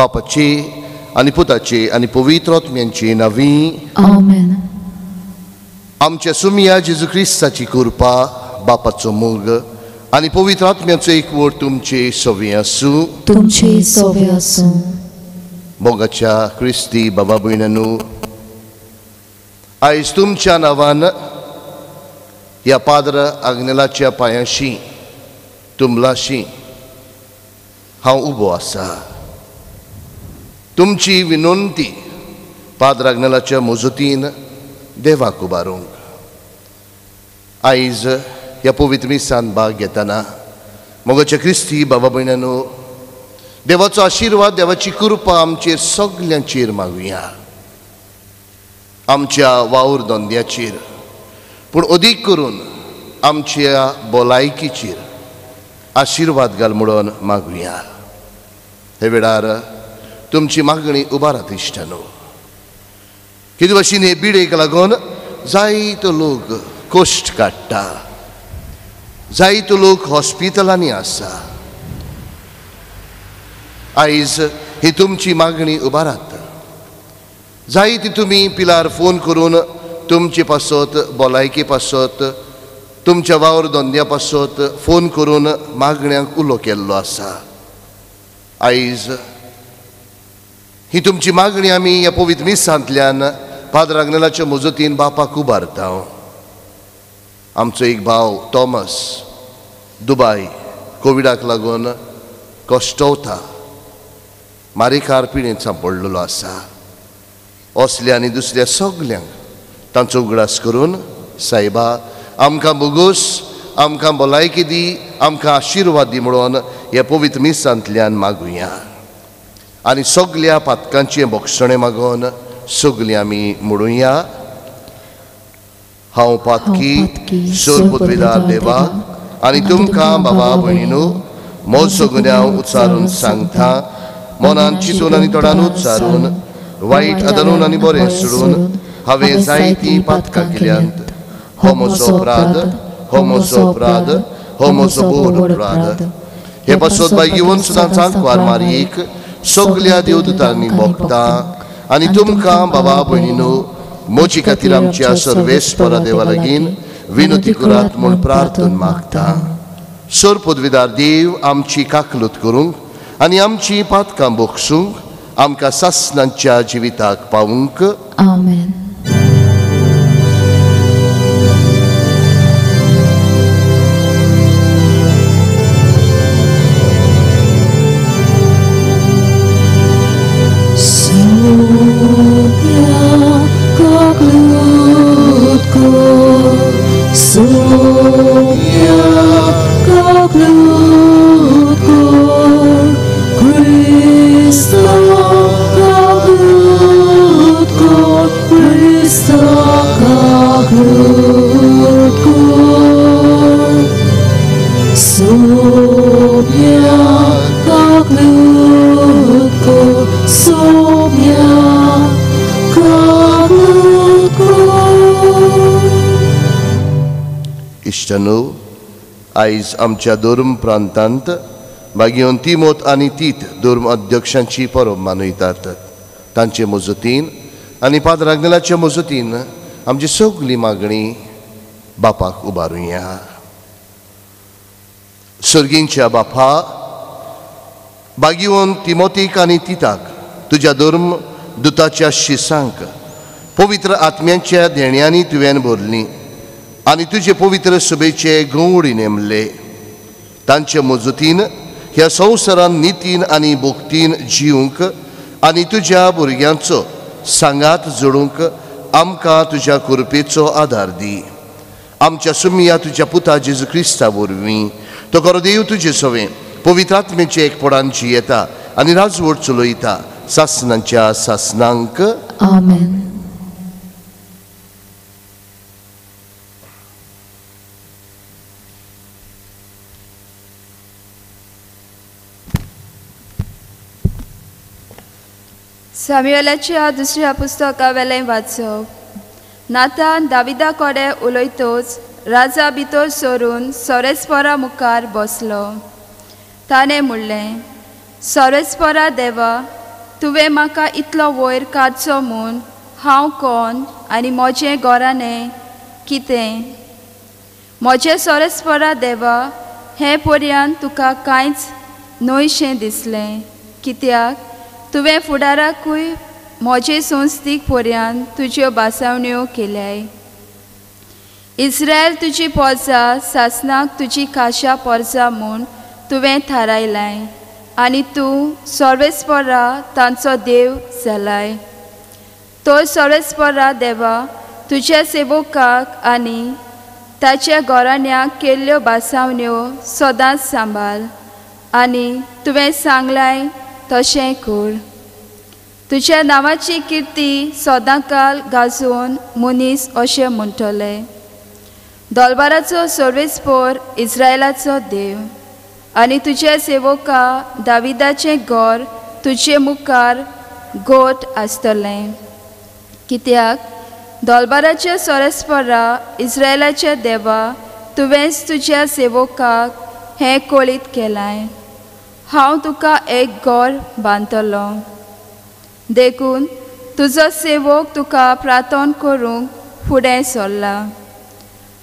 बापाची आनी पुताची आनी पवित्र आत्म्यांची नांवी आमेन. आमच्या सुमिया जेजू क्रिस्ताची कृपा, बापाचो मोग आनी पवित्र आत्म्याचो एकवट तुमचे सवे आसूं. तुमचे सवे आसूं. मोगाच्या क्रिस्ती बाबा भयणांनो, आयज तुमच्या नांवान ह्या पाद्र आग्नेलाच्या पांयांशी तुमलाशी हांव उबो आसा. तुमची विनंती पाद्र आग्नेलाच्या मजतीन देवाक उबारूंक आयज ह्या पवित्र मिसान भाग घेतना मोगाच्या क्रिस्ती बाबा भयणांनो, देवाचो आशिर्वाद, देवाची कृपा आमचेर सगल्यांचेर मागुया, आमच्या वावर धंद्याचेर, पूण अदीक करून आमच्या भलायकीचेर आशिर्वाद घाल म्हणून मागुया. हे वेळार तुमची मागणी उबारात इश्टानो. कितें भाशेन हे बिडेक लागून जायतो लोक कश्ट काडटा, जायतो लोक हॉस्पिटलांनी आसा. आयज ही तुमची मागणी उबारात. जायती तुमी पिलार फोन करून तुमचे पासत, भलायके पासत, तुमच्या वावर धंद्या पासत फोन करून मागण्यांक उलो केल्लो आसा. आयज ही तुमची मागणी आमी ह्या पवित्र मिसांतल्यान पाद्र आग्नेलाच्या मजतीन बापाक उबारता. आमचो एक भाव थॉमस दुबाय कोविडाक लागून कश्टवता, मारीकार पिणेंत सांपडलेलो आसा. असल्या आनी दुसऱ्या सगल्यांक तांचो उगडास करून सायबा आमकां बोगोस, आमकां भलायकी दी, आमकां आशिर्वाद दी म्हणून ह्या पवित्र मिसांतल्यान मागुया. आनी सगल्या पातकांचें बोगसणें मागून सगलीं आमी म्हणुया. हांव पातकी सोरपुतविदार देवा आनी तुमकां बाबा भयणीनू म्हजो गुन्यांव उच्चारून सांगता, मनान चिंतून आनी तोंडान उच्चारून, वायट आदारून आनी बरें सोडून हांवें जायतीं पातकां केल्यांत. हो म्हजो अपराध, हो म्हजो अपराध, हो म्हजो भोव अपराध. हे पासत बायगिवन सुद्दां सांकवार मारयेक सगल्या देवदूतांनी भोगता आनी तुमकां बाबा भयणीनू म्हजे खातीर आमच्या सर्वेस्परा देवा लागीं विनंती करात म्हूण प्रार्थना मागता. सर पदवीदार देव आमची काकलूत करूंक आनी आमची पातकां बोगसूंक आमकां सासणांच्या जिविताक पावूंक. आमेन. इश्टानो, आयज आमच्या धर्म प्रांतांत बागियोन तिमोत आनी तीत धर्म अध्यक्षांची परब मनयतात. तांचे मजतीन आनी पाद्र आग्नेलाचे मजतीन आमची सगली मागणी बापाक उबारुया. सर्गींच्या बापा, बागियोन तिमोतीक आनी तिताक तुज्या धर्म दुताच्या शिसांक पवित्र आत्म्यांच्या देण्यांनी तुवें भरली आनी तुजे पवित्र सभेचे गवळी नेमले. तांचे मजतीन ह्या संवसारान नितीन आनी भक्तीन जिवंक आनी तुज्या भुरग्यांचो सांगात जोडूंक आमकां तुज्या कृपेचो आदार दी. आमच्या सुमिया तुज्या पुता जेजू क्रिस्ता वरवीं तो खरो देव तुजे सवें पवित्र आत्म्याचे एकपणान जियेता आनी राजवट चलयता सासणांच्या सासणांक. आमेन. सामुएलाच्या दुसऱ्या पुस्तकावेलें वाचप. नातान दाविदा कडेन उलयतच राजा भितर सरून सोरेस्परा मुखार बसलो. ताणें म्हणलें, सोरेस्परा देवा, तुवें म्हाका इतलो वयर काडचो म्हूण हांव कोण आनी म्हजें घराणें कितें? म्हजें सोरेस्परा देवा, हें पर्यंत तुका कांयच न्हयशें दिसलें, कित्याक तुवें फुडाराकूय म्हजे संस्थीक पर्यंत तुज्यो भासावण्यो केल्याय. इस्रायल तुजी पोरजा, सासनाक तुजी खाशा पोरजा म्हूण तुवें थारायलाय आनी तूं सर्वेस्परा तांचो देव जालाय. तो सर्वेस्परा देवा, तुज्या सेवकाक आनी ताच्या घराण्याक केल्ल्यो भासावण्यो सदांच सांबाळ आनी तुवें सांगलाय तशें कर. तुज्या नांवाची किर्ती सदांकाल गाजोवन मनीस अशें म्हणटले, दोलबाराचो सर्वेस्पोर इस्रायलाचो देव, आनी तुज्या सेवका दाविदाचें घर तुजे मुखार गोट आसतलें. कित्याक दोलबाराच्या सोरेस्परा इस्रायलाच्या देवा, तुवेंच तुज्या सेवकाक हें कळीत केलाय, हांव तुका एक घर बांदतलो. देखून तुजो सेवक तुका प्रार्थना करूंक फुडें सरला.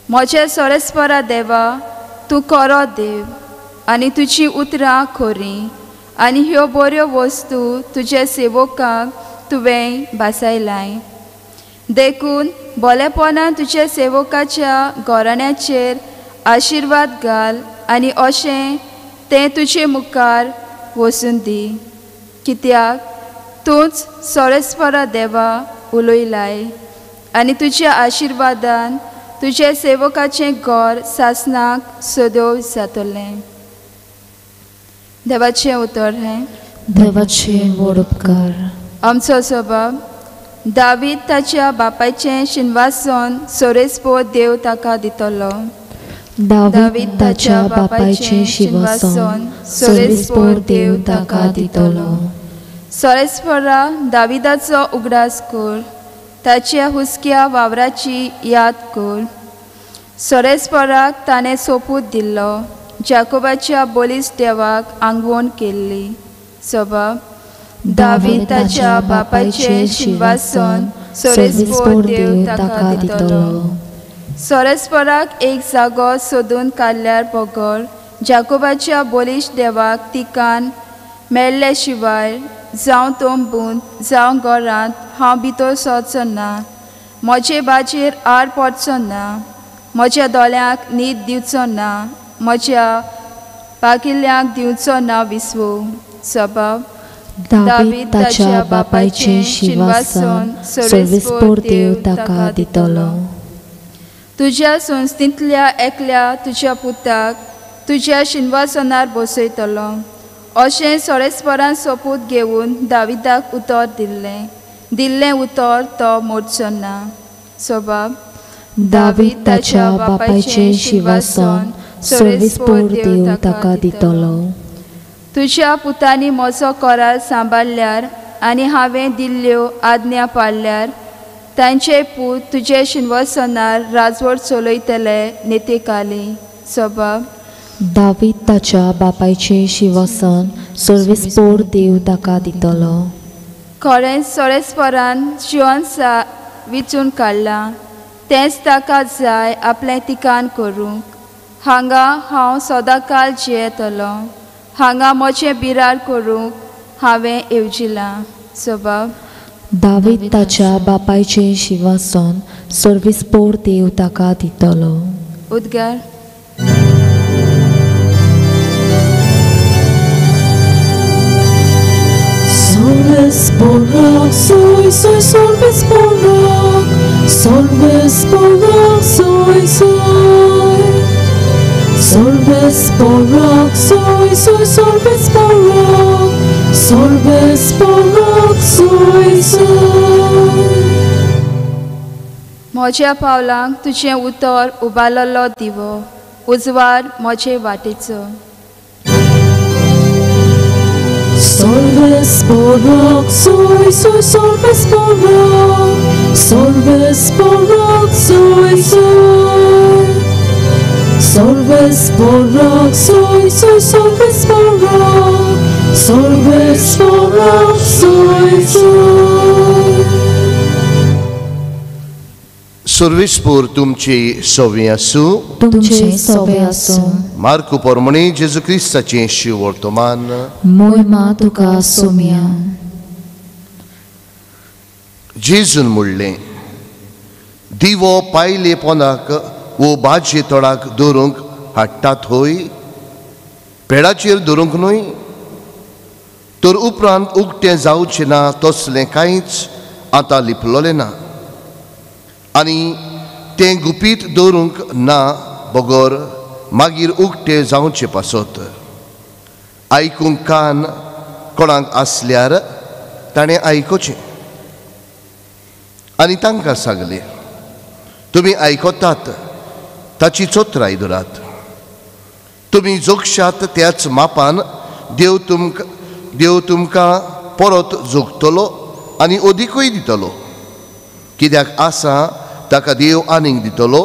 म्हज्या सोरेस्परा देवा, तूं खरो देव आनी तुजी उतरां खरीं आनी ह्यो बऱ्यो वस्तू तुज्या सेवकाक तुवें भासायलाय. देखून भोलेपणान तुज्या सेवकाच्या घराण्याचेर आशिर्वाद घाल आनी अशें तें तुजे मुखार वचून दी, कित्याक तूंच सोरेस्परा देवा उलयलाय आनी तुज्या आशिर्वादान तुज्या सेवकाचें घर सासनाक सदोव जातलें. देवाचें उतर हें. देवाचें व्हड उपकार. आमचो सबाव दावीद ताच्या बापायचें शिनवासन सोरेस्पोर देव ताका दितलो. दावीद ताच्या बापायचें शिंवासन सोरेस्पोर देव ताका दितलो. सोरेस्पोरा दाविदाचो उगडास कर, ताच्या हुस्क्या वावराची याद कर. सोरेस्पोराक ताणें सोपूत दिल्लो, जाकोबाच्या बळिश्ट देवाक आंगवण केल्ली. सबाव दावीद ताच्या बापायचें शिंवासन सोरेस्पोर देव ताका दितलो. सोरेस्पोराक एक जागो सोदून काडल्यार बगर जाकोबाच्या बळिश्ट देवाक तिकान मेळ्ळे शिवाय जावं तंबूंत जावं घरांत हांव भितर सरचो ना, म्हजे बाजेर आड पडचो ना, म्हज्या दोळ्यांक न्हीद दिवचो ना, म्हज्या पाकिल्ल्यांक दिवचो ना विसवो. सबाव दावीद ताच्या बापायचें शिंवासन सोरेस्पोर देव ताका दितलो. तुज्या संस्थेंतल्या एकल्या तुज्या पुताक तुज्या शिंवासनार बसयतलो अशें सोरेस्परान सोपूत घेवन दाविदाक उतर दिल्लें. दिल्लें उतर तो मोडचो ना. सबाव दावीद ताच्या बापायचें शिंवासन सोरेस्पोर देव ताका दितलो. तुज्या पुतांनी म्हजो करार सांबाळ्ळ्यार आनी हांवें दिल्ल्यो आज्ञा पाळ्ळ्यार तांचे पूत तुजे शिंवासनार राजवट चलयतले नेतेकाली. सबाव दावीद ताच्या बापायचें शिंवासन सोरेस्पोर देव ताका दितलो. खरेंच सोरेस्परान शिवन विचून काडलां, तेंच ताका जाय आपलें तिकान करूंक. हांगा हांव सदांकाल जियेतलो, हांगा म्हजें बिराड करूंक हांवें येवजिलां. सबाव दावीद ताच्या बापायचें शिंवासन सोरेस्पोर देव ताका दितलो. उद्गार. Solvesporak, soy, soy, solvesporak, solvesporak, soy, soy. Solvesporak, soy, soy, solvesporak, solvesporak, soy, soy. म्हज्या पावलांक तुजें उतर उबारलो दिवो, उजवाड म्हजे वाटेचो. Solvesporak, soy, soy, solvesporak, solvesporak, soy, soy. Solvesporak, soy, soy, solvesporak, सर्वेस्परा सोयसूर. सर्वेस्पोर तुमची सोवे आसूं. तुमचे सोवे आसूं. मार्कू पोरमणी जेजू क्रिस्ताचें शिवर्तमान. मोहिमा तुका सोम्या. जेजून म्हणलें, दिवो पायले पोंदाक वो भाजये तोडाक दवरूंक हाडटात होय, पेडाचेर दवरूंक न्हय? तर उपरांत उक्तें जावचें ना तसलें कांयच आतां लिपलोलें ना, आनी तें गुपीत दवरूंक ना बगर मागीर उक्तें जावचें पासत. आयकूंक कान कोणाक आसल्यार ताणें आयकुचें. आनी तांकां सांगलें, तुमी आयकतात ताची चोत्राय धरात. तुमी जोगशात त्याच मापान देव तुमकां परत जोगतलो आनी अदिकूय दितलो. कित्याक आसा ताका देव आनीक दितलो,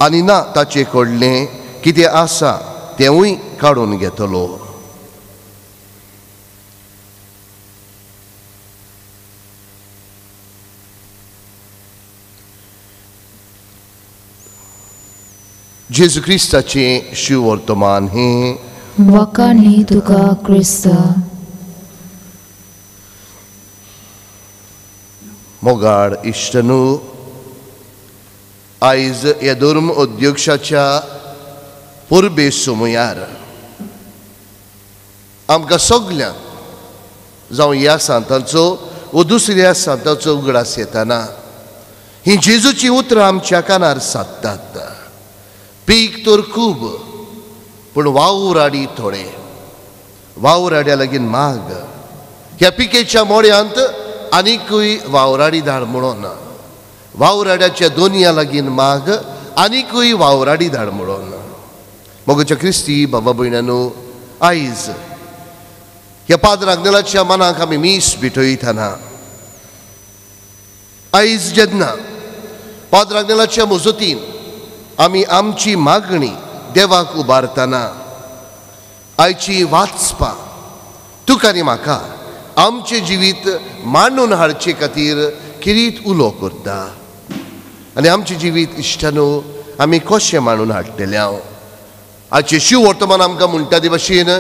आनी ना ताचे कडलें कितें आसा तेंवूय काडून घेतलो. जेजू क्रिस्ताचें शिवर्तमान हें. वाखाणी तुका क्रिस्ता. मोगाड इश्टनू, आयज ह्या धर्म अध्यक्षाच्या परबे सुमयार आमकां सगल्यांक, जावं ह्या सांतांचो वो दुसऱ्या सांतांचो उगडास येताना हीं जेजूचीं उतरां आमच्या कानार सादतात. पीक तर खूब, पूण वावराडी थोडे. वावराड्या लागीं माग. ह्या पिकेच्या मोड्यांत आनीकूय वावराडी धाड म्हणून, वावराड्याच्या दोनया लागीं माग आनीकूय वावराडी धाड म्हणून. मोगाच्या क्रिस्ती बाबा भयणानो, आयज ह्या पाद्र आग्नेलाच्या मनाक आमी मीस भेटयतना, आयज जेन्ना पाद्र आग्नेलाच्या मजतीन आमी आमची मागणी देवाक उबारतना, आयची वाचपा तुका आनी म्हाका आमचें जिवीत मांडून हाडचे खातीर किरीत उलो करता. आनी आमचें जिवीत इश्टानो आमी कशें मांडून हाडटले? हांव आयचें शिव वर्तमान आमकां म्हणटा ते भाशेन,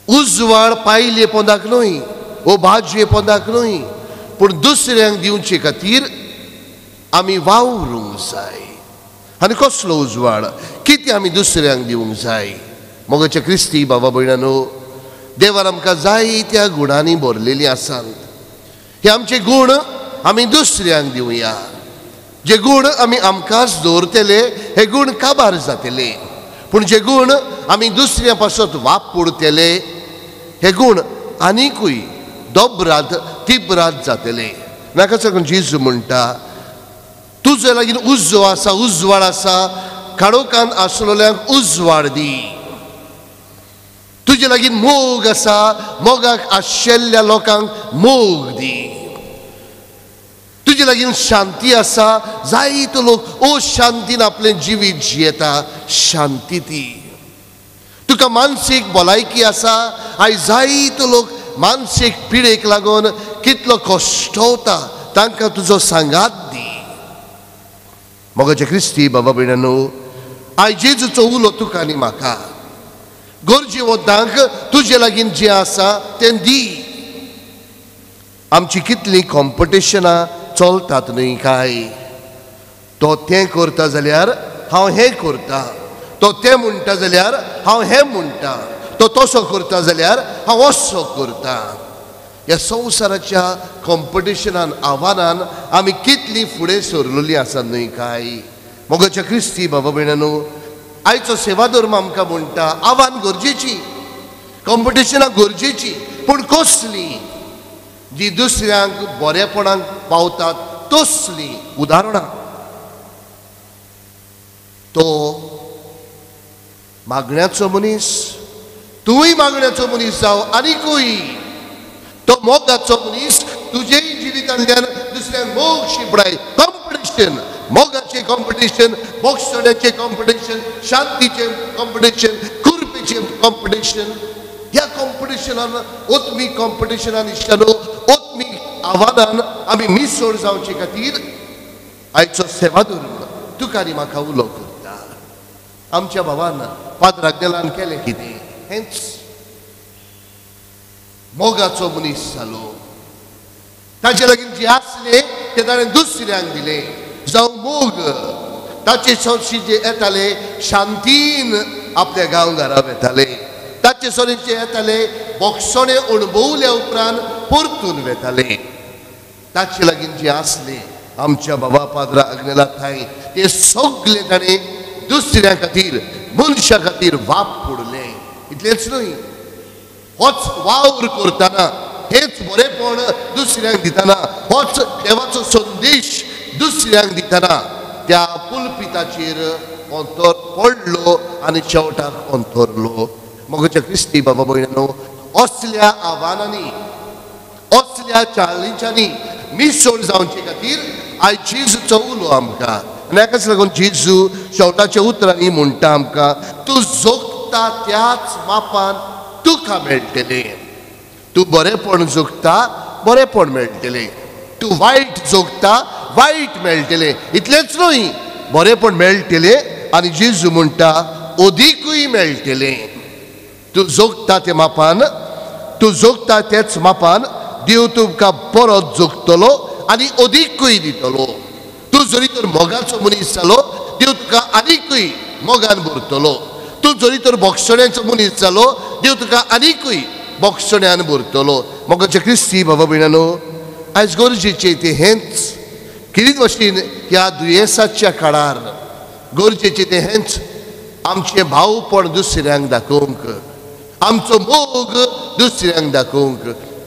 उजवाड पायले पोंदाक न्हय वो भाजये पोंदाक न्हय, पूण दुसऱ्यांक दिवचे खातीर आमी वावरूंक जाय. आनी कसलो उजवाड कितें आमी दुसऱ्यांक दिवंक जाय? मोगाच्या क्रिस्ती बाबा भयणानो, देवान आमकां जायत्या गुणांनी भरलेलीं आसात. हे आमचे गूण आमी दुसऱ्यांक दिवया. जे गूण आमी आमकांच दवरतले हे गूण काबार जातले, पूण जे गूण आमी दुसऱ्या पासत वापरतले हे गूण आनीकूय दोबरात तिबरात जातले. नाका सागून जेजू म्हणटा, तुजे लागीं उजो आसा, उजवाड आसा, काळोखान आसलेल्यांक उजवाड दी. तुजे लागीं मोग आसा, मोगाक आशिल्ल्या लोकांक मोग दी. तुजे लागीं शांती आसा, जायतो लोक अशांतीन आपलें जिवीत जियेता, शांती दी. तुका मानसीक भलायकी आसा, आयज जायतो लोक मानसीक पिडेक लागून कितलो कश्टवता, तांकां तुजो सांगात दी. मोगाचे क्रिस्ती बाबा भयणानो, आयज जेजूचो उलो तुका आनी म्हाका, गरजेवंतांक तुजे लागीं जें आसा तें दी. आमची कितलीं कॉम्पिटिशनां चलतात न्हय काय? तो तें करता जाल्यार हांव हें करता, तो तें म्हणटा जाल्यार हांव हें म्हणटा, तो तसो करता जाल्यार हांव असो करता. ह्या संवसाराच्या कॉम्पिटिशनान आव्हानान आमी कितलीं फुडें सरलेलीं आसा न्हय काय? मोगाच्या क्रिस्ती बाबा भयणानो, आयचो सेवा धर्म आमकां म्हणटा आव्हान गरजेची, कॉम्पिटिशनां गरजेची, पूण कसली? जी दुसऱ्यांक बरेपणाक पावतात तसली. उदाहरणां, तो मागण्याचो मनीस, तूंय मागण्याचो मनीस जाव, आनीकूय तो मोगाचो मनीस, तुजेय जिवितांतल्यान दुसऱ्यांक मोग शिंपडाय. कॉम्पिटिशन, मोगाचें कॉम्पिटिशन, बोगसण्याचें कॉम्पिटिशन, शांतीचें कॉम्पिटिशन, कुरपेचें कॉम्पिटिशन. ह्या कॉम्पिटिशनान, ओतमी कॉम्पिटिशनान इश्टानो, ओतमी आव्हानान आमी मिसोड जावचे खातीर आयचो सेवाधर्म तुका आनी म्हाका उलो करता. आमच्या भावान पाद्र आग्नेलान केलें कितें? हेंच, मोगाचो मनीस जालो. ताचे लागीं जे आसलें तें ताणें दुसऱ्यांक दिलें. जावं मोग, ताचे सोरशी जे येताले शांतीन आपल्या गांव घरा वेताले, ताचे सोरी जे येताले बोगसोणे अणभवल्या उपरांत परतून वेताले. ताचे लागीं जे आसले आमच्या बाबा पाद्रा आग्नेला थांय ते सगळे ताणें दुसऱ्या खातीर, मनशा खातीर वापरलें. इतलेंच न्हय, होच वावर करतना, हेच बरेपण दुसऱ्यांक दितना, होच देवाचो संदेश दुसऱ्यांक दितना त्या पुलपिताचेर अंतर पडलो आनी शेवटाक अंतरलो. मोगाच्या क्रिस्ती बाबा भयणांनो, असल्या आव्हानांनी, असल्या चाळींच्यांनी मिसळ जावचे खातीर आयज जेजूचो उलो आमकां. आनी हाकाच लागून जेजू शेवटाच्या उतरांनी म्हणटा आमकां, तूं जोगता त्याच मापान तुका मेळटलें. तूं बरेपण जोगता, बरेपण मेळटलें. तूं वायट जोगता, वायट मेळटलें. इतलेंच न्हय, बरेपण मेळटलें आनी जेजू म्हणटा अदिकूय मेळटलें. तूं जोगता त्या मापान, तूं जोगता त्याच मापान देव तुमकां परत जोगतलो आनी अदिकूय दितलो. तूं जरी तर मोगाचो मनीस जालो, देव तुका आनीकूय मोगान भरतलो. तूं जरी तर बोगसण्याचो मनीस जालो, देव तुका आनीकूय बोगसण्यान भरतलो. मोगाच्या क्रिस्ती बाबा भयणांनो, आयज गरजेचें तें हेंच. कितें भशेन ह्या दुयेंसाच्या काळार गरजेचें तें हेंच, आमचें भावपण दुसऱ्यांक दाखोवंक, आमचो मोग दुसऱ्यांक दाखोवंक.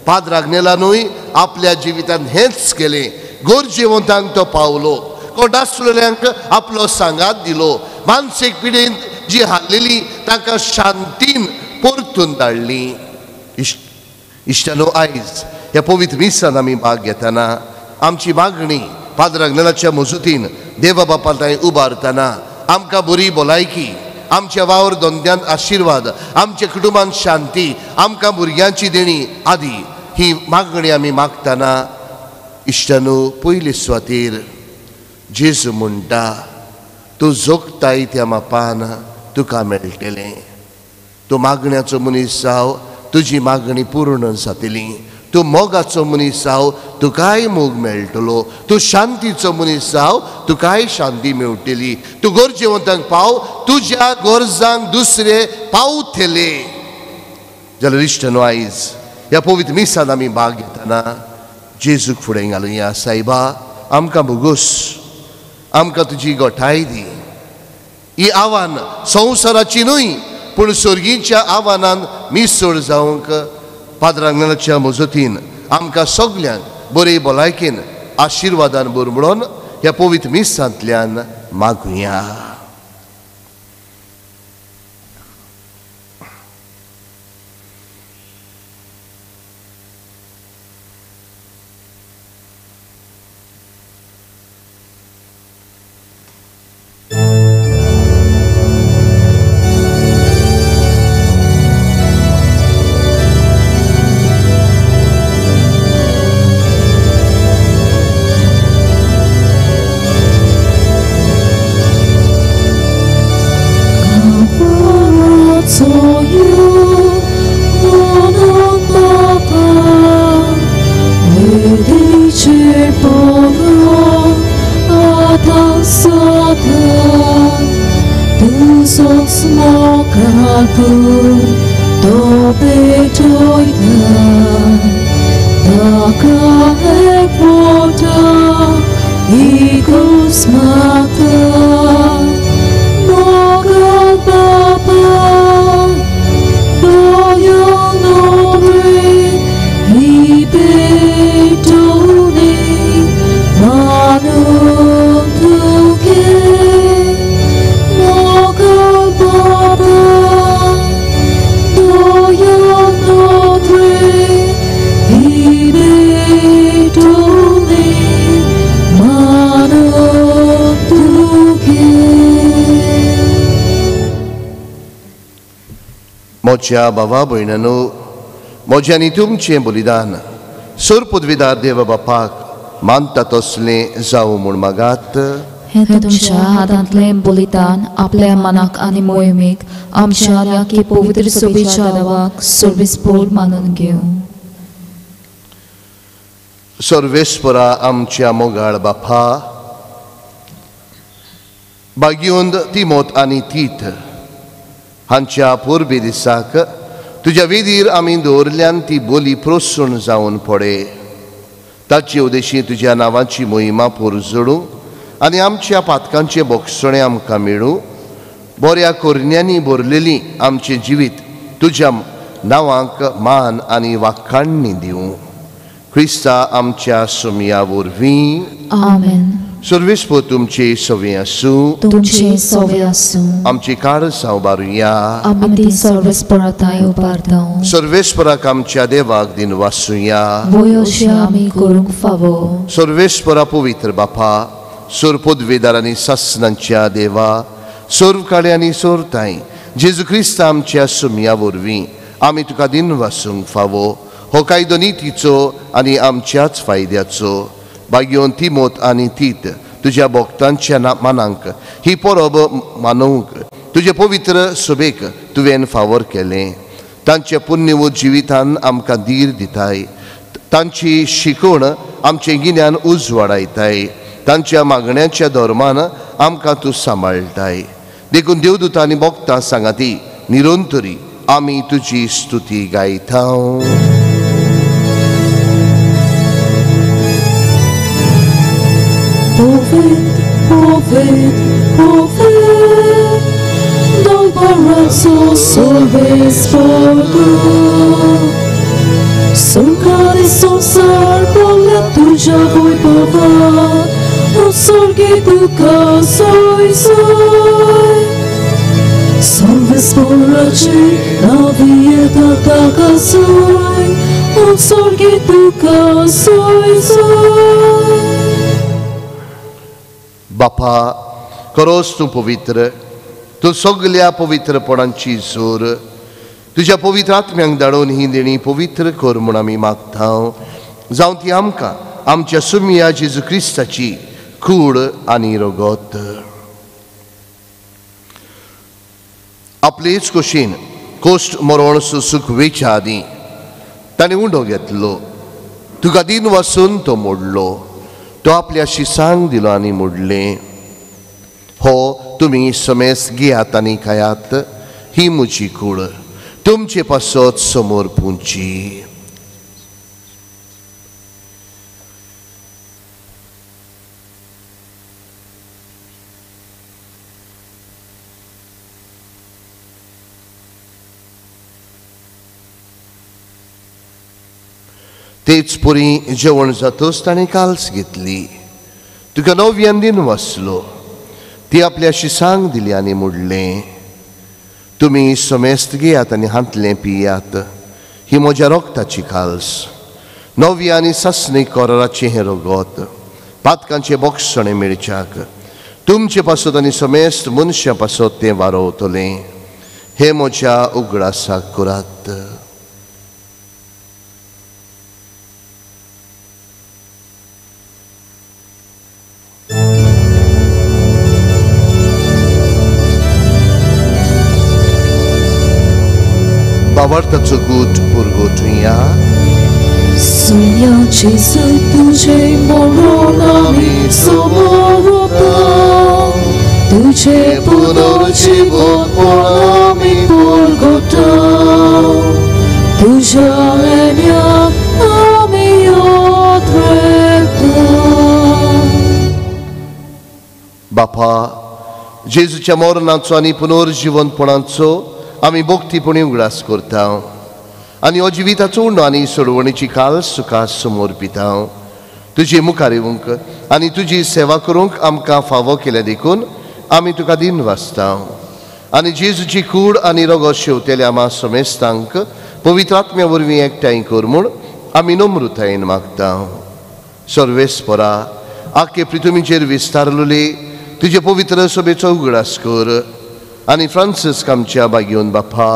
पाद्र आग्नेलानूय आपल्या जिवितांत हेंच केलें. गरजेवंतांक तो पावलो, कोण आसलेल्यांक आपलो सांगात दिलो, मानसीक पिडेन जी हारलेली तांकां शांतीन परतून धाडली. इश्टानो, आयज ह्या पवित्र मिसान आमी भाग घेतना आमची मागणी पाद्र आग्नेलाच्या मजुतीन देवा बापा थंय उबारतना आमकां बरी भलायकी, आमच्या वावर धंद्यांत आशिर्वाद, आमच्या कुटुंबांत शांती, आमकां भुरग्यांची देणी आदी ही मागणी आमी मागतना इश्टानो, पयले सुवातेर जेजू म्हणटा, तूं जोगताय त्या मापान तुका मेळटलें. तूं मागण्याचो मनीस जाव, तुजी मागणी पूर्ण जातली. तूं मोगाचो मनीस जाव, तुकाय मोग मेळटलो. तूं शांतीचो मनीस जाव, तुकाय शांती मेळटली. तूं गरजेवंतांक पाव, तुज्या गरजांक दुसरे पावतले. जाल्यार इश्टानो, आयज ह्या पवित्र मिसान आमी भाग घेतना जेजूक फुडें घालुया. सायबा, आमकां भोगोस, आमकां तुजी गोठाय दी. ही आव्हान संवसाराची न्हय, पूण सर्गीच्या आव्हानान मिसळ जावंक पाद्र आग्नेलाच्या मजतीन आमकां सगल्यांक बरे भलायकेन आशिर्वादान भर म्हणून ह्या पवित्र मिसांतल्यान मागुया. Mano tu म्हज्या भावा भयणांनो, म्हजें आनी तुमचें बलिदान सोर पदवीदार देव बापाक मानता तसलें जावं म्हूण मागात. हें तुमच्या हातांतलें बलिदान आपल्या मनाक आनी मोहिमेक आमच्या आनी पवित्र सभेच्या देवाक सर्वेस्पोर मानून घेवं. सर्वेस्परा आमच्या मोगाळ बापा, बागियोंद तिमोत आनी तीत हांच्या पोरबे दिसाक तुज्या वेदीर आमी दवरल्यान ती बोली प्रोत्सून जावन पडे. ताचे उदेशी तुज्या नांवाची मोहिमा पोरजोडूं आनी आमच्या पातकांचें बोगसणें आमकां मेळूं. बऱ्या कोरण्यांनी भरलेली आमचें जिवीत तुज्या नांवांक मान आनी वाखाणणी दिवं. क्रिस्ता आमच्या सोमया वरवीं. आमेन. सर्वेस्पोर तुमचे सवे आसूं. तुमचे सवे आसूं. आमची काळजां उबारुया. आमी ती सर्वेस्पोरा थांय उबारता. सर्वेस्पोराक आमच्या देवाक दिन वासुया. वय अशें आमी करूंक फावो. सर्वेस्पोरा पवित्र बापा, सोर पदवेदार आनी सासनांच्या देवा, सोर काळे आनी सोरताय जेजू क्रिस्त आमच्या सोमया वरवीं आमी तुका दिन वासूंक फावो. हो कायदो नितीचो आनी आमच्याच फायद्याचो. बागयोन तिमोत आनी तीत तुज्या भक्तांच्या मानांक ही परब मानोवंक तुजे पवित्र सभेक तुवें फावर केलें. तांच्या पुण्यवत जिवितान आमकां धीर दिताय. तांची शिकवण आमचें गिन्यान उजवाडायताय. तांच्या मागण्याच्या धर्मान आमकां तूं सांबाळटाय. देखून देवदूत आनी भक्तां सांगाती निरंतरी आमी तुजी स्तुती गायता. Poved, poved, poved, dal paradiso solvesporto. Solcare sonsar bolla tuja voi pova, o sorge duca soi soi. Solvesporace la vieta taca soi, o sorge duca soi soi. बापा, खरोच तूं पवित्र, तूं सगल्या पवित्रपणांची जोर. तुज्या पवित्र आत्म्यांक धाडून ही देणी पवित्र कर म्हूण आमी मागता. जावं ती आमकां आमच्या सुमया जेजू क्रिस्ताची कूड आनी रगत. आपलेच कुशीन कोश्ट मरण सुसूक वेच्या आदीं ताणें उंडो घेतलो. तुका दिन वासून तो मोडलो. तो आपल्या शिसांक दिलो आनी मोडलें, हो तुमी समेस घेयात आनी खायात, ही म्हजी कूड तुमचे पासत समोर पुंची. तेच पुरी जेवण जातच ताणें काल्स घेतली. तुका नव्यान दिन वाचलो. ती आपल्या शिसांक दिली आनी मोडलें, तुमी समेस्त घेयात आनी हांतलें पियात, ही म्हज्या रोगताची काल्स. नव्या आनी सासणी कोराचें हें रगत पातकांचें बोगसणें मेळच्याक तुमचे पासत आनी समेस्त मनशां पासत तें वारोवतलें. हें म्हज्या उगडासाक करात. बावर्ताचो गूट पुरगोटुया. Sogna Gesù तुझे मरण आमी समोरता, तुझे पुनर्जीवनपण आमी पुरगोता, तुझ्या येण्याक आमी यात्रेता. बापा, जेजूच्या मरणाचो आनी पुनर्जीवनपणाचो आमी भक्तीपणी उगडास करता आनी हो जिविताचो उंडो आनी सोडवणीची काल सुखा समोर पिता. तुजे मुखार येवंक आनी तुजी सेवा करूंक आमकां फावो केल्या देखून आमी तुका दिन वाचता. आनी जेजूची कूड आनी रगत शेवतेल्या आमा समेस्तांक पवित्र आत्म्या वरवीं एकठांय कर म्हूण आमी नम्रतायेन मागता. सर्वेस्परा, आख्खे पृथ्वीचेर विस्तारलेले तुजे पवित्र सभेचो उगडास कर आनी फ्रांसिस्क आमच्या बागयोन बापा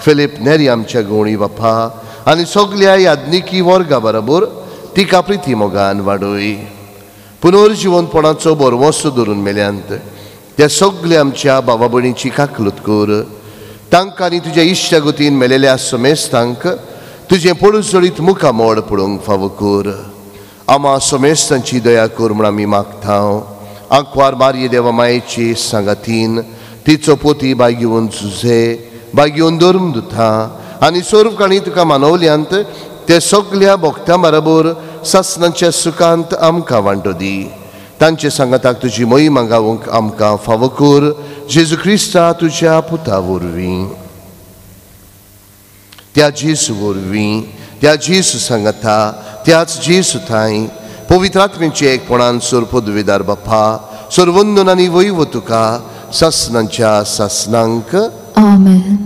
फिलीप नेरी आमच्या गोणी बापा आनी सगल्या याज्ञिकी वर्गा बरोबर तिका प्रिती मोगान वाडय. पुनर्जिवनपणाचो बरवसो धरून मेल्यांत त्या सगल्या आमच्या बाबा भयणीची काकलूत कर. तांकां आनी तुज्या इश्टागतीन मेलेल्या समेस्तांक तुजें पडुजळीत मुखामोड पळोवंक फावो कर. आमा समेस्तांची दया कर म्हूण आमी मागता. आंकवार मारये देवा मायेची सांगातीन तिचो पोती बागेवन जुझे बागेवन धर्म दुथा आनी सर्व काणी तुका मानवल्यांत ते सगल्या भक्तां बरोबर सासणाच्या सुखांत आमकां वांटो दी. तांचे सांगाताक तुजी मोहिमा गावंक आमकां फावो कर जेजू क्रिस्ता तुज्या पुता वरवीं. त्या जेजू वरवीं, त्या जेजू सांगाता, त्याच जेजू थांय पवित्र आत्म्याचे एकपणान सोर पदवीदार बापा सर्वंदन आनी वैव तुका सासणांच्या सासणांक. आमेन.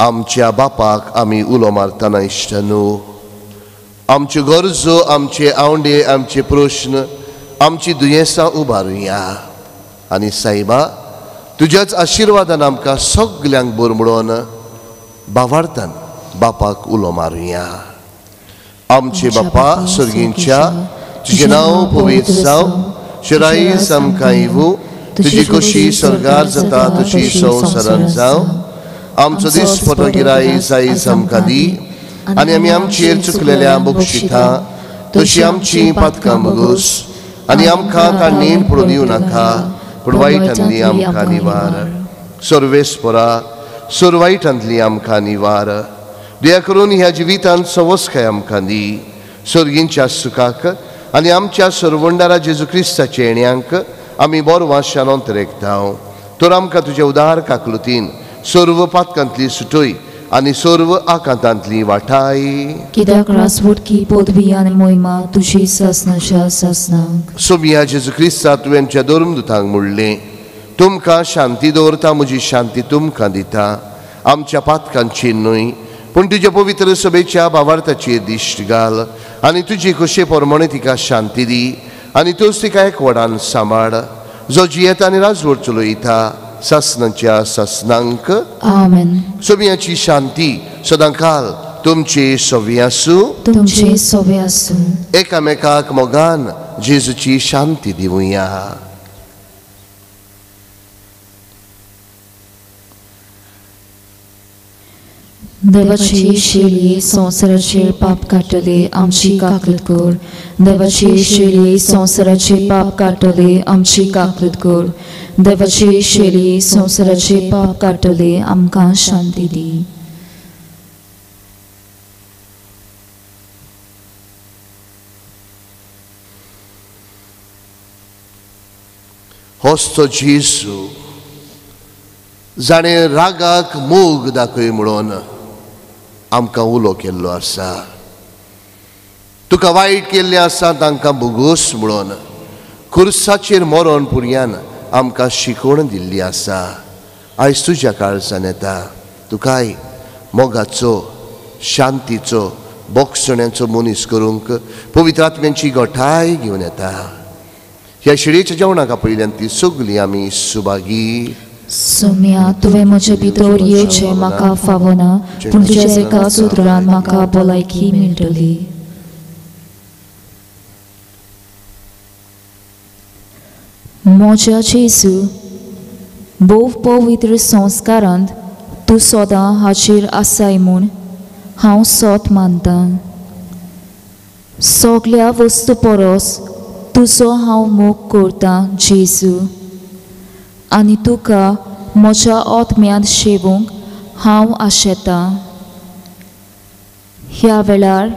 आमच्या बापाक आमी उलो मारतना इश्टानू, आमच्यो गरजो, आमचे आवंडे, आमचे प्रश्न, आमची दुयेंसां उबारुया आनी सायबा तुज्याच आशिर्वादान आमकां सगल्यांक बरो म्हणून बावार्थान बापाक उलो मारुया. आमचे बापा सर्गींच्या, तुजें नांव पवित्र जावं, शिरायस आमकां येवूं, तुजी खोशी स्वर्गार जाता तशी संवसारांत जावं. आमचो दिसपटो गिरायस आयज आमकां दी आनी आमी आमचेर चुकलेल्या बक्षिता तशी आमची पातकां भोगोस आनी आमकां तांणी पडून दिवं नाका पूण वायटांतली आमकां निवार. सर्वेस्परा सोर वायटांतली आमकां निवार. दया करून ह्या जिवितांत सवस्काय आमकां दी. सर्गींच्या सुखाक आनी आमच्या सरवंडारा जेजू क्रिस्ताच्या येण्यांक आमी बरो वाशानोंत रेखता. तर आमकां तुज्या उदार काकलुतीन सर्व पातकांतली सुटय आनी सर्व आकांतांतली वाठाय. कित्याक रासवटकी पदवी आनी मोहिमा तुजी सासणाच्या सासणाक. सोमिया जेजू क्रिस्ता तुवें आमच्या धर्मदुतांक म्हणलें, तुमकां शांती दवरता, म्हजी शांती तुमकां दिता. आमच्या पातकांची न्हय पूण तुज्या पवित्र सभेच्या भावार्थाचेर दिश्ट घाल आनी तुजी खोशे प्रमाणे तिका शांती दी आनी तूंच तिका एकवटान सांबाळ, जो जियेता आनी राजवट चलयता सासणाच्या सासणांक. आमेन. सोमियाची शांती सदांकाल तुमचे सवी आसूं. तुमचे सवी आसूं. एकामेकाक मोगान जेजूची शांती दिवया. देवाची शेळी संवसाराचेर पाप काडटले आमची काकलूत कर. देवाची शेळी संवसाराचे पाप काडटले आमची काकलूत कर. देवाची शेळी संवसाराचे पाप काडटले आमकां शांती दी. होच तो जेजू जाणें रागाक मोग दाखय म्हणून आमकां उलो केल्लो आसा. तुका वायट केल्लें आसा तांकां भोगोस म्हणून खुर्साचेर मरण पुरयान आमकां शिकवण दिल्ली आसा. आयज तुज्या काळजान येता तुकाय मोगाचो, शांतीचो, बोगसण्याचो मनीस करूंक पवित्र आत्म्यांची गोठाय घेवन येता. ह्या शिळेच्या जेवणाक आपयल्यान ती सगळी आमी सुभागी. सोम्या, तुवें म्हजे भितर येवचें म्हाका फावना, पूण तुज्या एका सुत्रान म्हाका भलायकी मेळटली. म्हज्या जेजू, भोव पवित्र संस्कारांत तूं सदां हाचेर आसाय म्हूण हांव सोत मानतां. सगल्या वस्तू परस तुजो हांव मोग करतां जेजू, आनी तुका म्हज्या आत्म्यांत शेवूंक हांव आशेतां. ह्या वेळार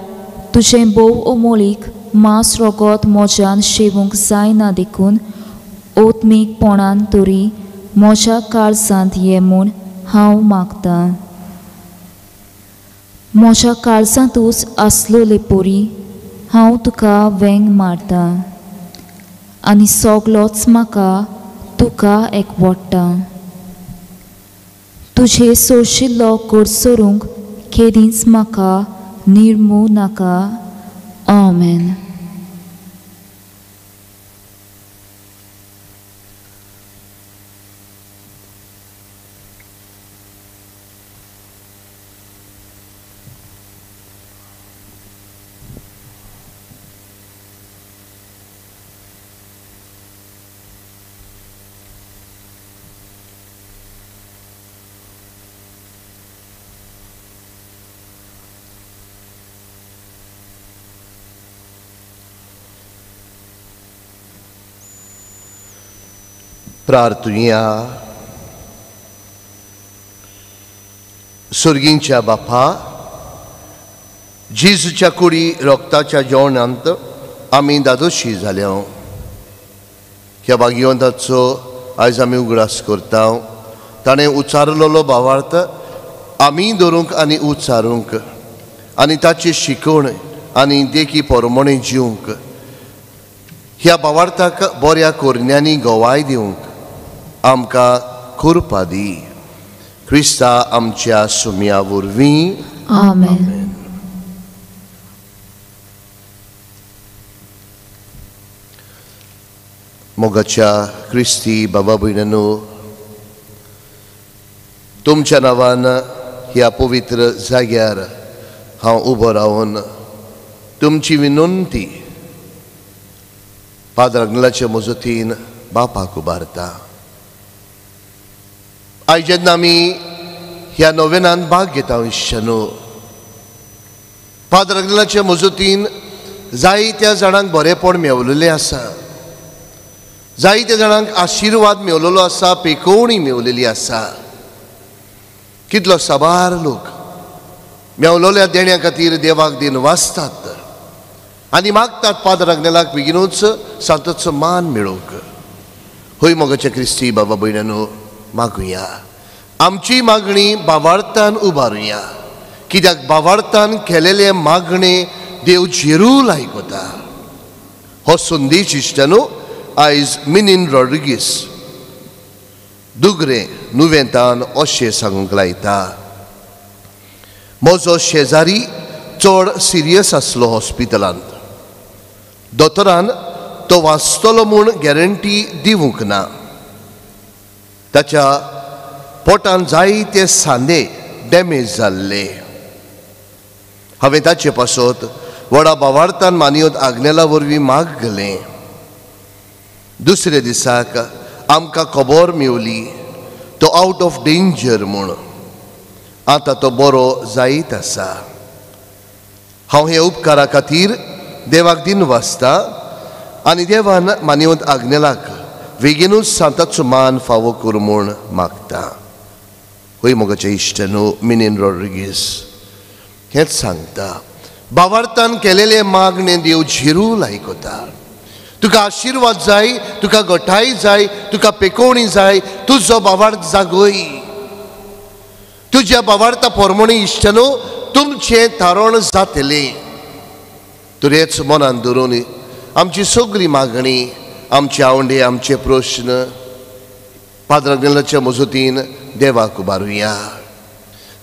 तुजें भोव अमोलीक मांस रगत म्हज्यान शेवूंक जायना देखून आत्मीकपणान तरी म्हज्या काळजांत ये म्हूण हांव मागतां. म्हज्या काळजांतूच आसलोले परी हांव तुका वेंग मारतां आनी सगलोच म्हाका तुका एकवडटा. तुजे सोशिल्लो कोडसरूंक केदींच म्हाका निर्मू नाका. आमेन. प्रार्थुया. सुर्गींच्या बापा, जेजूच्या कुडी रोगताच्या जेवणांत आमी दादोशी जाल्या. ह्या भाग्यवंताचो आयज आमी उगडास करता. ताणें उचारलेलो भावार्थ आमी धरूंक आनी उचारूंक आनी ताची शिकवण आनी देखी परमणे जिवंक, ह्या भावार्थाक बऱ्या कोरण्यांनी गवाय दिवंक आमकां कृपा दी. क्रिस्ता आमच्या सुम्या वरवीं. आमेन. मोगाच्या क्रिस्ती बाबा भयणांनो, तुमच्या नांवान ह्या पवित्र जाग्यार हांव उबो रावन तुमची विनंती पाद्र आग्नेलाचे मजतीन बापाक उबारता. आयज जेन्ना आमी ह्या नोवेनान भाग घेता इश्टांनो, पाद्र आग्नेलाचे मजतीन जायत्या जाणांक बरेपण मेवलेलें आसा, जायत्या जाणांक आशिर्वाद मेवलेलो आसा, पेकोवणी मेवलेली आसा. कितलो साबार लोक मेवलोल्या देण्या खातीर देवाक दिन वाचतात आनी मागतात पाद्र आग्नेलाक बेगिनूच सांताचो मान मेळोवंक. हय मोगाच्या क्रिस्ती बाबा भयणांनो, मागुया आमची मागणी बावार्थान उबारुया, कित्याक बावार्थान केलेले मागणे देव झेरू लायकता. हो संदेश इश्टांनो आयज मिनीन रॉड्रिगीस दुगरे नुवेंतान अशें सांगूंक लायता. म्हजो शेजारी चड सिरियस आसलो हॉस्पिटलांत. दोतोरान तो वाचतलो म्हूण गॅरंटी दिवंक ना. ताच्या पोटान जायते सांदे डॅमेज जाल्ले. हांवें ताचे पासत व्हडा बावार्थान मानियत आग्नेला वरवीं मागलें. दुसऱ्या दिसाक आमकां खबर मेवली तो आवट ऑफ डेंजर म्हूण. आतां तो बरो जायत आसा. हांव हे उपकारा खातीर देवाक दिन वाचता आनी देवान मानियत आग्नेलाक बेगीनूच सांताचो मान फावो कर म्हूण मागता. हय मोगाचे इश्टांनो, मिनीन रॉड्रिगीस हेंच सांगता, बावार्थान केलेले मागणे देव झिरू लायकता. तुका आशिर्वाद जाय, तुका गठाय जाय, तुका पेकोवणी जाय, तुजो बावार्थ जागय. तुज्या बावार्था पोरमणी इश्टांनो तुमचें थारण जातलें. तुरेच मनान धरून आमची सगळी मागणी, आमचे आवंडे, आमचे प्रश्न पाद्र आग्नेलाच्या मजतीन देवाक उबारुया.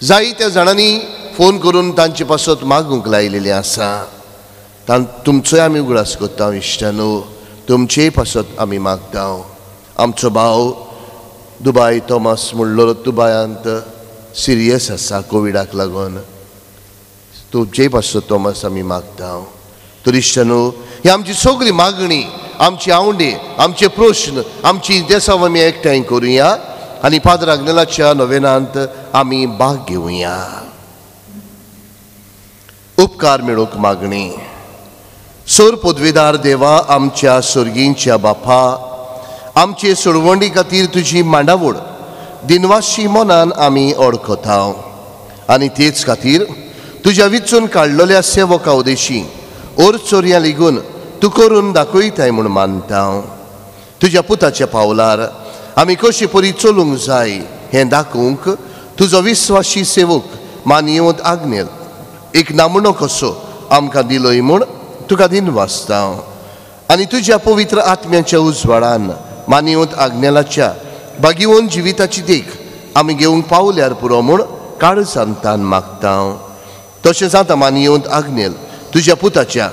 जायत्या जाणांनी फोन करून तांचे पासत मागूंक लायलेलें आसा. तुमचोय आमी उगडास करता इश्टांनो, तुमचेय पासत आमी मागता. आमचो भाव दुबाय थॉमस म्हणलो दुबायांत सिरियस आसा कोविडाक लागून, तुमचेय पासत थॉमस आमी मागता. तर इश्टांनो, ही आमची सगळी मागणी, आमची आवंडे, आमचे प्रश्न, आमची देसाव आमी एकठांय करुया आनी पाद्र आग्नेलाच्या नोवेनांत आमी भाग घेवया. उपकार मेळोवंक मागणी. सोर पदवेदार देवा, आमच्या सोर्गींच्या बापा, आमचे सोडवंडी खातीर तुजी मांडावळ दिनवाशी मनान आमी ओळखता आनी तेच खातीर तुज्या विचून काडलेल्या सेवका उदेशी ओर चोरयां लिगून तूं करून दाखयताय म्हूण मानता. तुज्या पुताच्या पावलार आमी कशी परी चलूंक जाय हें दाखोवंक तुजो विस्वाशी सेवक मानयेवंत आग्नेल एक नामणो कसो आमकां दिलोय म्हूण तुका दिन वाचता. आनी तुज्या पवित्र आत्म्याच्या उजवाडान मानयेवंत आग्नेलाच्या भागीवन जिविताची देख आमी घेवंक पावल्यार पुरो म्हूण काळजांतान मागता. तशेंच आतां मानयेवंत आग्नेल तुज्या पुताच्या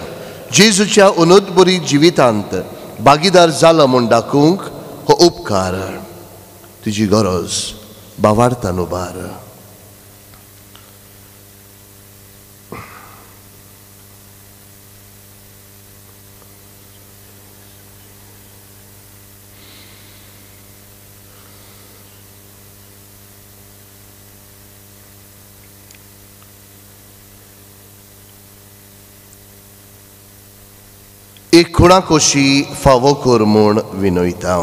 जेजूच्या उनोदबरी जिवितांत भागीदार जाला म्हूण दाखोवंक हो उपकार तुजी गरज बावार्थान उबार. एक खुणा कोशी फावो कर म्हूण विनयता.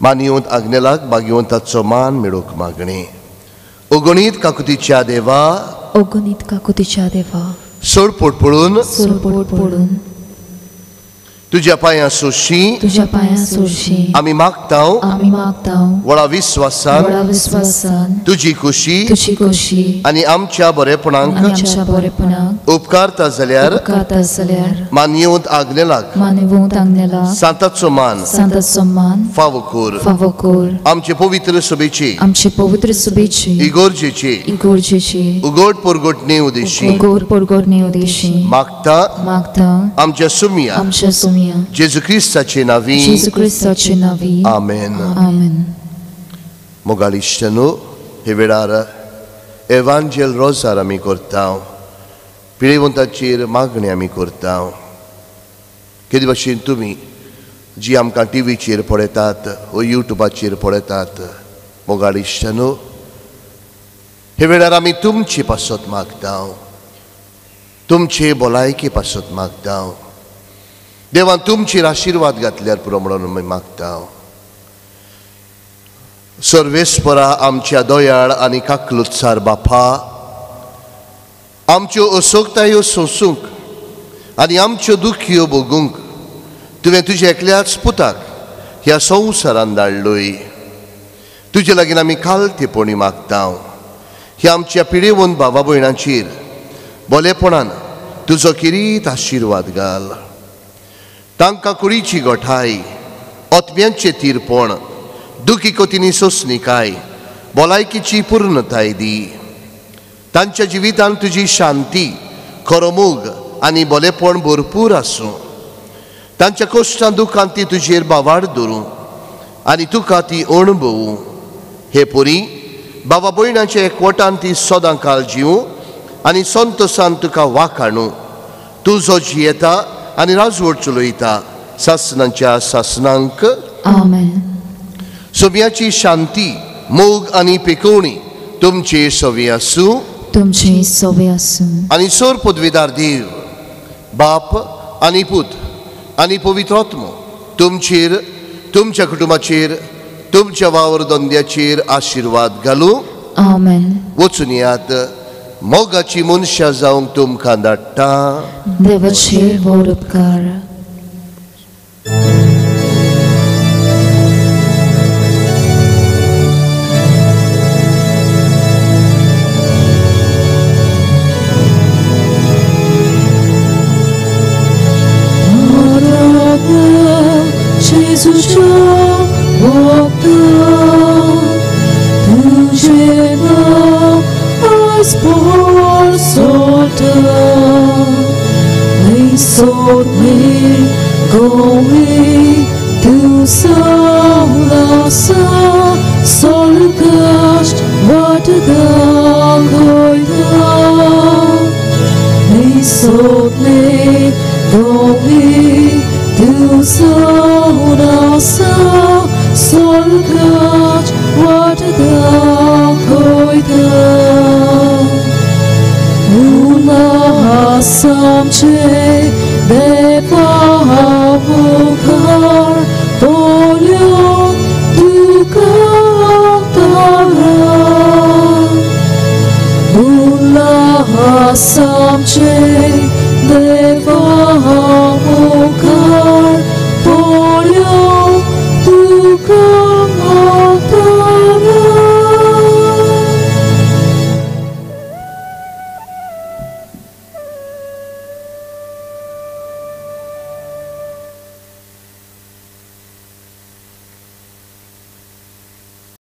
मानयेवंत आग्नेलाक भाग्यवंताचो मान मेळोवंक मागणी. अगणीत काकुतीच्या देवा, अगणीत काकुतीच्या देवा, सोडपोट पडून, सोडपोट पडून तुज्या पांयां सोशी, तुज्या पांयां सोशी आमी मागताव, आमी मागताव व्हडा विस्वासान, व्हडा विस्वासान तुजी खुशी, तुजी खुशी आनी आमच्या बरेपणाक, आमच्या बरेपणाक उपकारता जाल्यार, उपकारता जाल्यार मानयेवंत आग्नेलाक, मानयेवंत आग्नेलाक सांताचो मान, सांताचो मान फावो कर, फावो कर. आमचे पवित्र सभेची, आमचे पवित्र सभेची इगोर्जेची, इगोर्जेची उगड परगटणे उदेशी, उगड परगटणे उदेशी मागता, मागता आमच्या सुमिया, आमच्या सुमिया जेजू क्रिस्ताचे नावी, जेजू क्रिस्ताचे नावी. आमेन. आमेन. मोगाळ इश्टांनो, हे वेळार एवांजेल रोजार आमी करता, पिळेवंताचेर मागणी आमी करता. केदे भाशेन तुमी जी आमकां टिवीचेर पळयतात वो युट्यूबाचेर पळयतात, मोगाळ इश्टांनो, हे वेळार आमी तुमचे पासत मागता, तुमचे भलायके पासत मागता. देवान तुमचेर आशिर्वाद घातल्यार पुरो म्हणून आमी मागता. सर्वेस्परा आमच्या दयाळ आनी काकलुत्सार बापा, आमच्यो असोकतायो सोंसूंक आनी आमच्यो दुखयो भोगूंक तुवें तुज्या एकल्याच पुताक ह्या संवसारान धाडलोय. तुजे लागीं आमी खालतेपणी मागता, ह्या आमच्या पिडेवन भावा भयणांचेर बोलेपणान तुजो किरीत आशिर्वाद घाल. तांकां कुडीची गोठाय, आत्म्यांचें तीरपण, दुखी कोतीनी सोंसणीकाय, भलायकीची पूर्णताय दी. तांच्या जिवितांत तुजी शांती, खरो मोग आनी बोलेपण भरपूर आसूं. तांच्या कश्टां दुखांत ती तुजेर बावाड धरूं आनी तुका ती अणभवूं. हे पुरी बाबा भयणाच्या एकवटान ती सदां काल जिवूं आनी संतोसान तुका वाखाणू. तूं जो जियेता आनी राजवट चलयता सासनांच्या सासनांक. आमेन. सोम्याची शांती, मोग आनी पेकोवणी तुमचे सवी आसूं, तुमचे सवी आसूं. आनी सोर पदवीदार देव बाप आनी पूत आनी पवित्र आत्मो तुमचेर, तुमच्या कुटुंबाचेर, तुमच्या वावर धंद्याचेर आशिर्वाद घालूं. आमेन. वचून येयात, मोगाची मनशां जावंक तुमकां धाडटा. देवाचे व्हड उपकार.